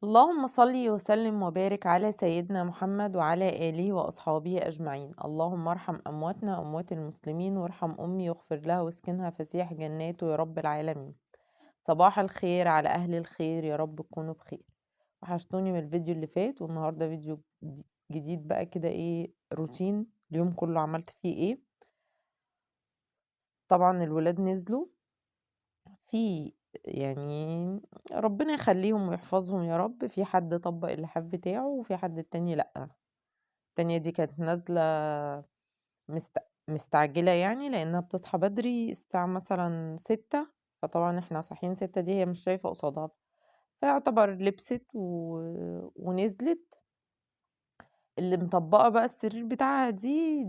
اللهم صل وسلم وبارك على سيدنا محمد وعلى آله وأصحابه أجمعين. اللهم ارحم أمواتنا وأموات المسلمين، وارحم أمي واغفر لها واسكنها فسيح جناته يا رب العالمين. صباح الخير على أهل الخير، يا رب تكونوا بخير. وحشتوني من الفيديو اللي فات، والنهاردة فيديو جديد بقى كده، ايه روتين اليوم كله عملت فيه ايه. طبعا الولاد نزلوا في، يعني ربنا يخليهم ويحفظهم يا رب. في حد طبق اللحاف بتاعه وفي حد التاني لأ. التانية دي كانت نازلة مستعجلة لأنها بتصحى بدري الساعة مثلا 6، فطبعا احنا صاحيين 6 دي هي مش شايفة قصادها، فيعتبر لبست ونزلت. اللي مطبقة بقى السرير بتاعها دي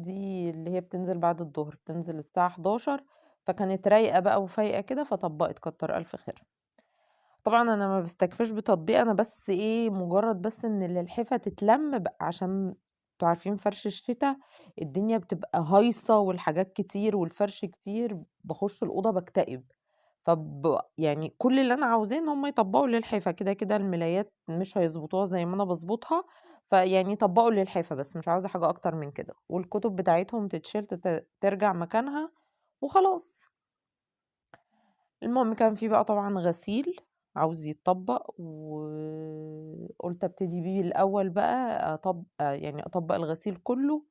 اللي هي بتنزل بعد الظهر، بتنزل الساعة 11، فكانت رايقة بقى وفايقة كده فطبقت، كتر ألف خير. طبعا أنا ما بستكفاش بتطبيق، أنا بس إيه، مجرد بس إن الألحفة تتلم بقى، عشان انتوا عارفين فرش الشتاء الدنيا بتبقى هايصة والحاجات كتير والفرش كتير، بخش الأوضة بكتئب. كل اللي أنا عاوزاه إن هم يطبقوا للحافة، كده كده الملايات مش هيظبطوها زي ما أنا بظبطها، فيعني طبقوا للحافة بس، مش عاوزة حاجة أكتر من كده. والكتب بتاعتهم تتشيل ترجع مكانها وخلاص. المهم كان في بقى طبعا غسيل عاوز يتطبق، وقلت ابتدي بيه الأول بقى، أطبق الغسيل كله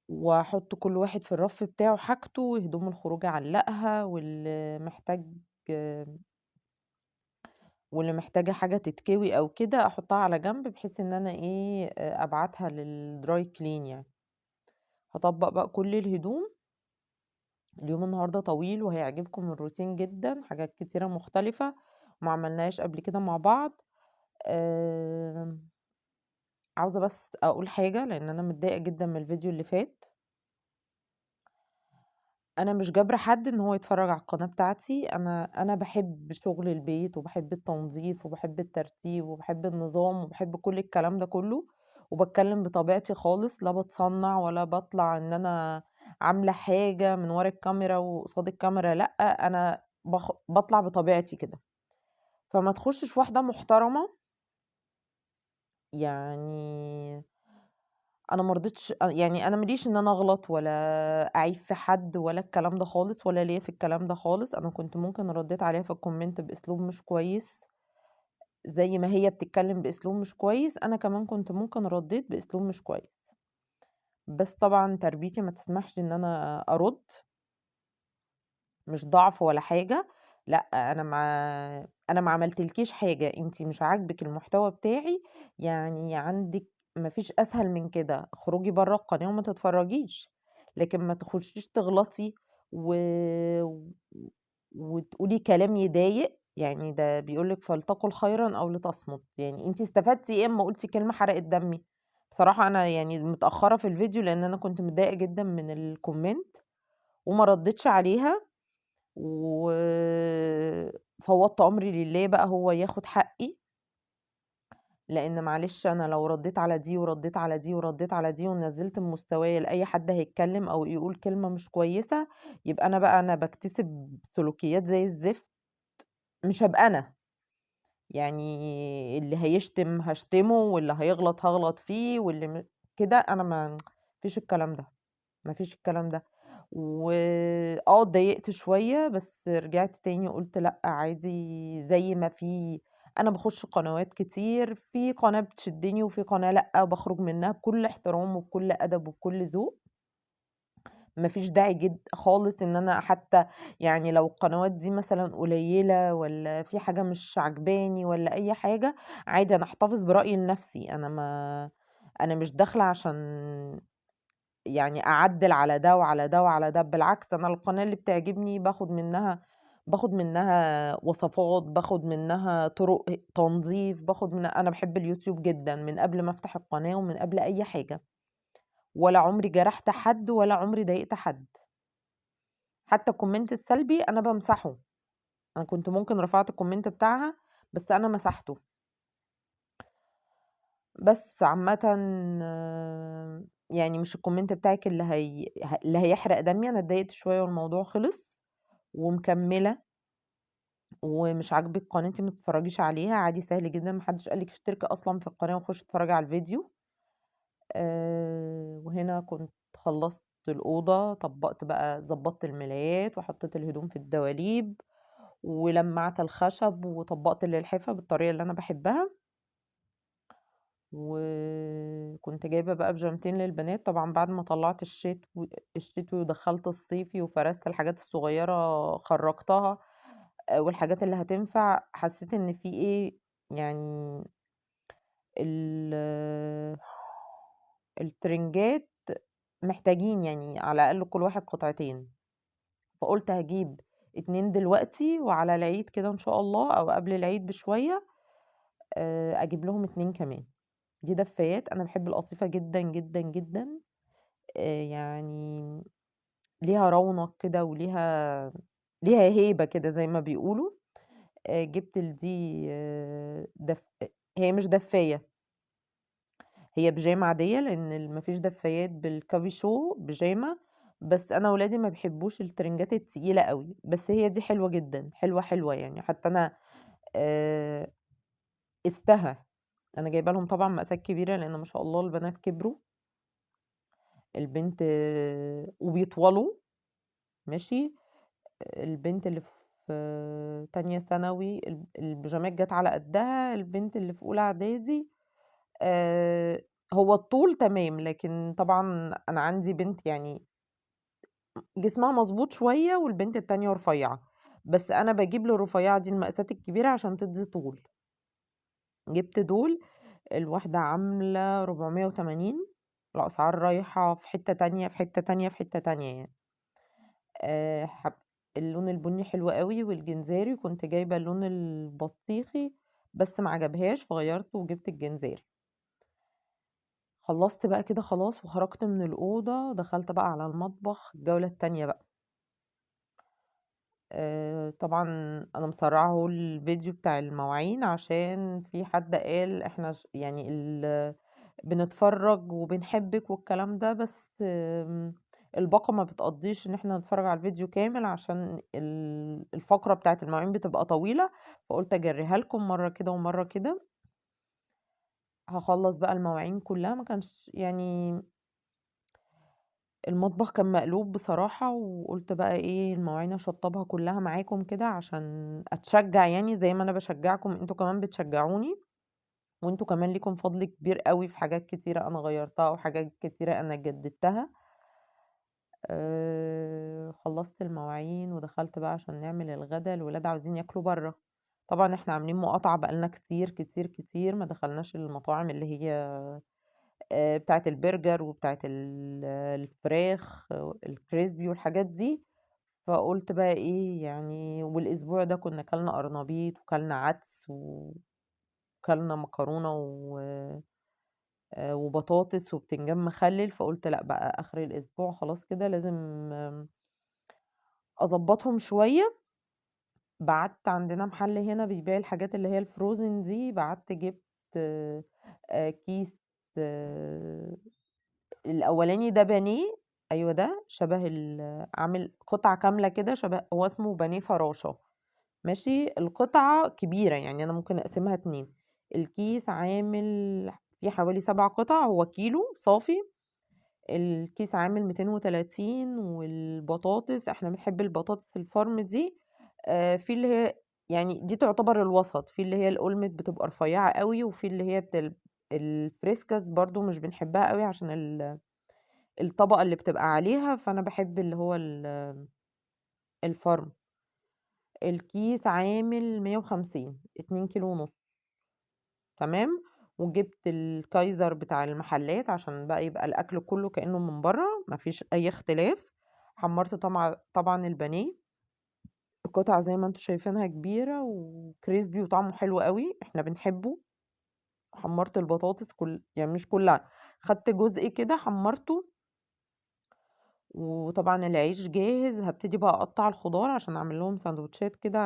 واحط كل واحد في الرف بتاعه حاجته، وهدوم الخروج اعلقها، واللي محتاجة حاجة تتكوي او كده احطها على جنب، بحيث ان انا ابعتها للدراي كلين. هطبق بقى كل الهدوم. اليوم النهاردة طويل وهيعجبكم الروتين جدا، حاجات كتيرة مختلفة ما عملناهاش قبل كده مع بعض. عاوزة بس اقول حاجة لان انا متضايقة جدا من الفيديو اللي فات. انا مش جابرة حد ان هو يتفرج على القناة بتاعتي، انا بحب شغل البيت وبحب التنظيف وبحب الترتيب وبحب النظام وبحب كل الكلام ده كله، وبتكلم بطبيعتي خالص، لا بتصنع ولا بطلع ان انا عاملة حاجة من ورا الكاميرا وقصاد الكاميرا، لا انا بطلع بطبيعتي كده. فما تخشش واحدة محترمة، انا ما رضيتش، انا ماليش ان انا اغلط ولا اعيب في حد ولا الكلام ده خالص، ولا ليا في الكلام ده خالص. انا كنت ممكن رديت عليها في الكومنت باسلوب مش كويس، زي ما هي بتتكلم باسلوب مش كويس انا كمان كنت ممكن رديت باسلوب مش كويس، بس طبعا تربيتي ما تسمحش ان انا ارد، مش ضعف ولا حاجه، لا انا ما عملتلكيش حاجه، انتي مش عاجبك المحتوى بتاعي، عندك ما فيش اسهل من كده، اخرجي بره القناه وما تتفرجيش، لكن ما تخشيش تغلطي وتقولي كلام يضايق. ده بيقولك فلتقل خيرا او لتصمت، انتي استفدتي ايه اما قلتي كلمه حرقت دمي؟ بصراحه انا متاخره في الفيديو لان انا كنت متضايقه جدا من الكومنت وما ردتش عليها، وفوضت امري لله بقى هو ياخد حقي، لان معلش انا لو رديت على دي ورديت على دي ورديت على دي ونزلت من مستواي لاي حد هيتكلم او يقول كلمه مش كويسه، يبقى انا بقى بكتسب سلوكيات زي الزفت، مش هبقى انا. اللي هيشتم هشتمه، واللي هيغلط هغلط فيه، واللي كده، انا ما فيش الكلام ده، ما فيش الكلام ده. و اتضايقت شويه، بس رجعت تاني وقلت لا عادي، زي ما في انا بخش قنوات كتير، في قناه بتشدني وفي قناه لا، بخرج منها بكل احترام وبكل ادب وبكل ذوق، مفيش داعي جد خالص ان انا حتى لو القنوات دي مثلا قليله ولا في حاجه مش عجباني ولا اي حاجه، عادي انا احتفظ برايي لنفسي، انا مش داخله عشان اعدل على ده وعلى ده وعلى ده، بالعكس انا القناه اللي بتعجبني باخد منها وصفات، باخد منها طرق تنظيف، باخد منها. انا بحب اليوتيوب جدا من قبل ما افتح القناه ومن قبل اي حاجه، ولا عمري جرحت حد ولا عمري ضايقت حد، حتى الكومنت السلبي انا بمسحه. انا كنت ممكن رفعت الكومنت بتاعها بس انا مسحته. بس عامه مش الكومنت بتاعك اللي هيحرق دمي، انا اتضايقت شويه والموضوع خلص ومكمله. ومش عاجبِك قناتي ما تتفرجيش عليها عادي، سهل جدًا، ما حدش قال لِك اشتركي أصلًا في القناة وخشي اتفرجي على الفيديو. وهنا كنت خلّصت الأوضة، طبّقت بقى ضبّطت الملايات وحطيت الهدوم في الدواليب، ولمّعت الخشب وطبّقت الألحافة بالطريقة اللي أنا باحبها. وكنت جايبة بقى بيجامتين للبنات، طبعًا بعد ما طلّعت الشتوي ودخّلت الصيفي وفرزت الحاجات الصغيرة خرّجتها، والحاجات اللي هتنفع، حسيت إن في إيه، يعني ال الترنجات محتاجين يعني على الأقل كل واحد قطعتين، فقُلت هاجيب 2 دلوقتي وعلى العيد كده إن شاء الله أو قبل العيد بشوية، أجيب لهم 2 كمان. دي دفّايات، أنا باحب القطيفة جدًا، جدًا، جدًا، يعني ليها رونق كده وليها هيبة كده زي ما بيقولوا. جِبت لدي دف هي مش دفّاية، هي بيجامة عادية لإن ما فيش دفّايات بالكابيشو، بيجامة، بس أنا ولادي ما بيحبوش الترنجات التقيلة أوي، بس هي دي حلوة جدًا، حلوة، حلوة يعني، حتى أنا آآ قِستها، أنا جايبة لهم طبعًا مقاسات كبيرة لإن ما شاء الله البنات كبروا. البنت وبيطولوا ماشي، البنت اللي في تانية ثانوي البيجامات جات على قدها، البنت اللي في أولى إعدادي هو الطول تمام، لكن طبعًا أنا عندي بنت يعني جسمها مضبوط شوية والبنت التانية رفيّعة، بس أنا باجيب للرفيّعة دي المقاسات الكبيرة عشان تدّي طول. جِبت دول، الواحدة عاملة 480، الأسعار رايحة في حتة تانية، في حتة تانية، في حتة تانية يعني. حب اللون البني حلو أوي والجنزاري، كنت جايبة اللون البطيخي بس ما عجبهاش فغيّرته وجِبت الجنزاري. خلّصت بقى كده خلاص وخرجت من الأوضة، دخلت بقى على المطبخ الجولة التانية بقى. طبعًا أنا مسرعة أهو الفيديو بتاع المواعين عشان في حد قال إحنا يعني بنتفرّج وبنحبِّك والكلام ده، بس الباقة ما بتقضّيش إن إحنا نتفرّج على الفيديو كامل عشان الفقرة بتاعة المواعين بتبقى طويلة، فقُلت أجرّيها لكم مرّة كده ومرّة كده. هاخلّص بقى المواعين كلّها، ما كانش يعني المطبخ كان مقلوب بصراحة، وقُلت بقى إيه المواعين أشطّبها كلّها معاكم كده عشان أتشجّع، يعني زي ما أنا باشجّعكم أنتم كمان بتشجّعوني، وأنتم كمان ليكم فضل كبير أوي في حاجات كتيرة أنا غيّرتها وحاجات كتيرة أنا جددتها. خلّصت المواعين ودخلت بقى عشان نعمل الغدا، الولاد عاوزين ياكلوا برّه، طبعًا إحنا عاملين مقاطعة بقى لنا كتير، كتير، كتير، ما دخلناش المطاعم اللي هي بتاعة البرجر وبتاعة الفراخ الcrispy والحاجات دي، فقُلت بقى إيه يعني، والأسبوع ده كنا كلنا قرنبيط وكلنا عدس وكلنا مكرونة وبطاطس وبتنجان مخلل، فقُلت لأ بقى آخر الأسبوع خلاص كده لازم أضبّطهم شوية. بعتّ عندنا محل هنا بيبيع الحاجات اللي هي الfrozen دي، بعتّ جِبت كيس، الأولاني ده بانيه، أيوه ده شبه عامل قطعة كاملة كده، شبه هو اسمه بانيه فراشة ماشي، القطعة كبيرة يعني أنا ممكن أقسمها 2، الكيس عامل فيه حوالي 7 قطع، هو كيلو صافي، الكيس عامل 230. والبطاطس إحنا بنحب البطاطس الفارم دي، في اللي هي يعني دي تعتبر الوسط، في اللي هي الأولمت بتبقى رفيعة أوي، وفي اللي هي الفريسكاس برضه مش بنحبها أوي عشان الطبقة اللي بتبقى عليها، فأنا باحب اللي هو الفارم. الكيس عامل 150، اتنين كيلو ونص، تمام. وجبت الكايزر بتاع المحلات عشان بقى يبقى الأكل كله كأنه من برّه، ما فيش أي اختلاف. حمرت طبعًا البانيه، القطعة زي ما انتم شايفينها كبيرة وكريسبي وطعمه حلو أوي، إحنا بنحبه. حمرت البطاطس كل يعني مش كلها، خدت جزء كده حمرته، وطبعًا العيش جاهز. هابتدي بقى أقطع الخضار عشان أعمل لهم ساندوتشات كده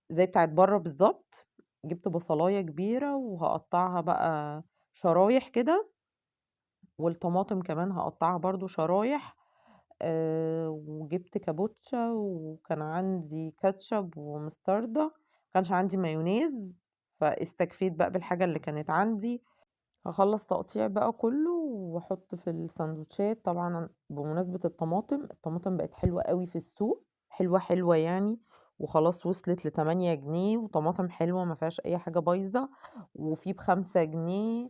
زي بتاعة برّه بالضبط. جبت بصلاية كبيرة وهاقطعها بقى شرايح كده، والطماطم كمان هاقطعها برضه شرايح. وجِبت كابوتشا وكان عندي كاتشب ومستردة، ما كانش عندي مايونيز، فاستكفيت بقى بالحاجة اللي كانت عندي. هاخلّص تقطيع بقى كلّه وأحط في الساندوتشات. طبعًا بمناسبة الطماطم، الطماطم بقت حلوة أوي في السوق، حلوة، حلوة يعني، وخلاص وصلت ل8 جنيه، وطماطم حلوة ما فيهاش أي حاجة بايظة، وفي ب5 جنيه.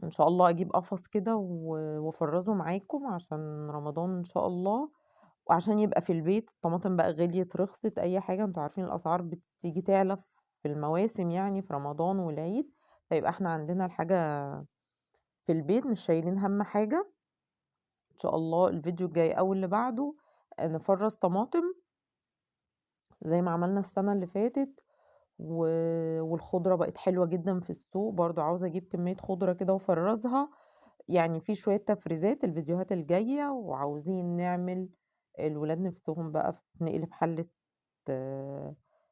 إن شاء الله أجيب قفص كده وأفرّزه معاكم عشان رمضان إن شاء الله، وعشان يبقى في البيت. الطماطم بقى غليت، رخصت، أي حاجة، أنتم عارفين الأسعار بتيجي تعلى في المواسم يعني في رمضان والعيد، فيبقى إحنا عندنا الحاجة في البيت مش شايلين هَم حاجة. إن شاء الله الفيديو الجاي أو اللي بعده نفرّز طماطم زي ما عملنا السنة اللي فاتت، والخضرة بقت حلوة جدًا في السوق، برضه عاوزة أجيب كمية خضرة كده وأفرّزها، يعني في شوية تفريزات الفيديوهات الجاية. وعاوزين نعمل الولاد نفسهم بقى في نقلب حلة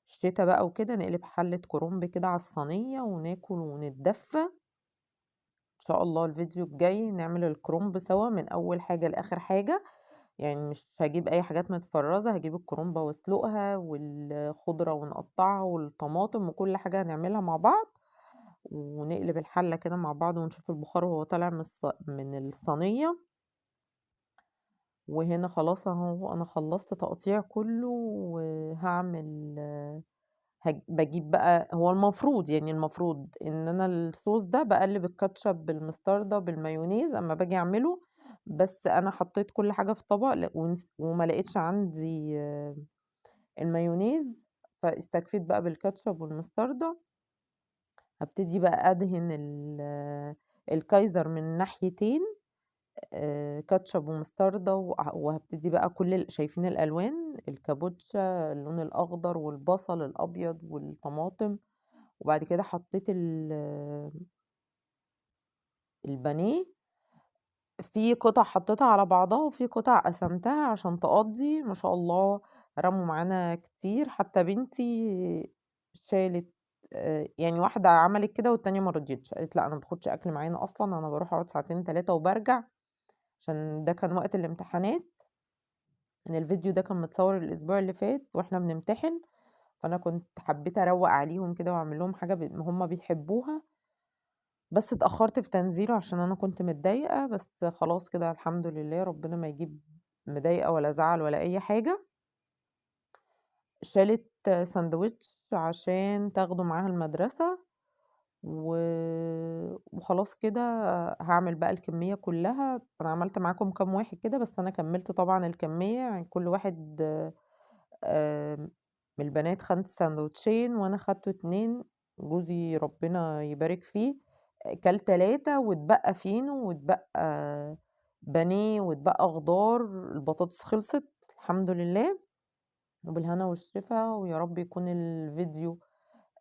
الشتا بقى وكده، نقلب حلة كرنب كده على الصينية وناكل ونتدفى. إن شاء الله الفيديو الجاي نعمل الكرنب سوا من أول حاجة لآخر حاجة، يعني مش هاجيب أي حاجات متفرزة، هاجيب الكرنبة واسلقها والخضرة ونقطعها والطماطم وكل حاجة هنعملها مع بعض، ونقلب الحلة كده مع بعض ونشوف البخار وهو طالع من الصينية. وهنا خلاص أهو أنا خلصت تقطيع كله، وهعمل بجيب بقى، هو المفروض يعني المفروض إن أنا الصوص ده بقلب الكاتشب بالمستردة بالمايونيز أما باجي أعمله، بس أنا حطيت كل حاجة في طبق وما لقيتش عندي المايونيز، فاستكفيت بقى بالكاتشب والمستردة. هبتدي بقى أدهن الكايزر من ناحيتين، كاتشب ومستردة، وهبتدي بقى كل شايفين الألوان، الكابوتشا اللون الأخضر والبصل الأبيض والطماطم. وبعد كده حطيت البانيه في قطع حطيتها على بعضها وفي قطع قسمتها عشان تقضي. ما شاء الله رموا معانا كتير، حتى بنتي شالت، يعني واحدة عملت كده والتانية ما رضيتش، قالت لا أنا ما باخدش أكل معانا أصلا، أنا بروح أقعد ساعتين تلاتة وبرجع، عشان ده كان وقت الامتحانات. إن الفيديو ده كان متصور الأسبوع اللي فات وإحنا بنمتحن، فأنا كنت حبيت أروق عليهم كده وأعمل لهم حاجة هم بيحبوها، بس اتأخرت في تنزيله عشان أنا كنت متضايقة، بس خلاص كده الحمد لله ربنا ما يجيب مضايقة ولا زعل ولا أي حاجة. شالت ساندويتش عشان تاخده معاها المدرسة وخلاص كده هعمل بقى الكمية كلها. أنا عملت معاكم كام واحد كده، بس أنا كملت طبعا الكمية، يعني كل واحد، من البنات خدت ساندوتشين وأنا خدت 2، جوزي ربنا يبارك فيه كل 3، واتبقى فينو واتبقى بانيه واتبقى خضار، البطاطس خلصت الحمد لله. وبالهنا والشفا، ويا رب يكون الفيديو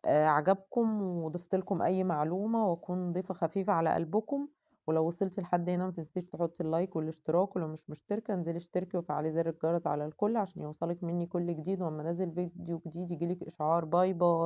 عجبكم وضفت لكم أي معلومة، وأكون ضيفة خفيفة على قلبكم. ولو وصلتي لحد هنا ما تنسيش تحطي اللايك والاشتراك، ولو مش مشتركة انزلي اشتركي وفعلي زر الجرس على الكل عشان يوصلك مني كل جديد، واما انزل فيديو جديد يجيلك إشعار. باي باي.